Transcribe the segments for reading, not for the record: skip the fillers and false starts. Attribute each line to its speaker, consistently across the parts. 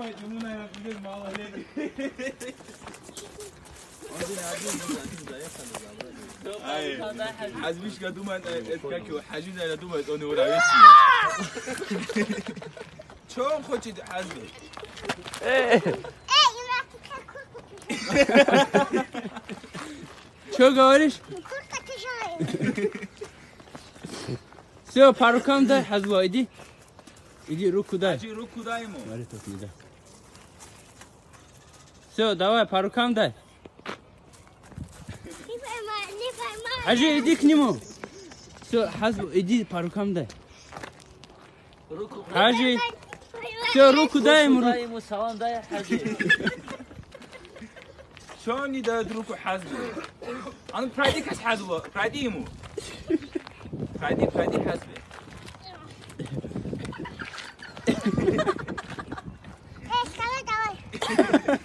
Speaker 1: Думает, ему, наверное, пиздец мало лет. Хазбишка думает, это как его, Хажи, наверное, думает, он его равесит. Чё он хочет, Хазби?
Speaker 2: Чё говоришь?
Speaker 3: Куртка тяжелая.
Speaker 2: Все, по рукам дай, Хазбо, иди. Иди, руку дай.
Speaker 1: Хажи, руку дай ему.
Speaker 2: Смотри, тут не дай. Все, давай, по рукам дай.
Speaker 3: Не поймай, не поймай.
Speaker 2: Хажи, иди к нему. Все, Хазбо, иди, по рукам дай.
Speaker 4: Руку.
Speaker 2: Хажи, все, руку дай ему.
Speaker 4: Дай ему салам, дай, Хажи.
Speaker 1: Чё он не дает руку Хазбу? А ну пройди к Хазбу, пройди ему. Пройди, пройди, Хазби.
Speaker 3: Давай, давай.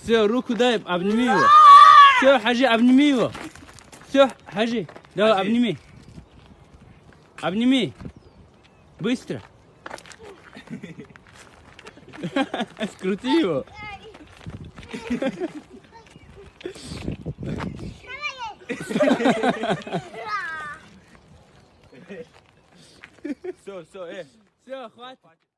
Speaker 2: Все, руку дай, обними его. Все, Хажи, обними его. Все, Хажи, давай,
Speaker 1: Хажи.
Speaker 2: обними. Обними. Быстро. Скрути его.
Speaker 1: Все, все,
Speaker 2: Все, хватит.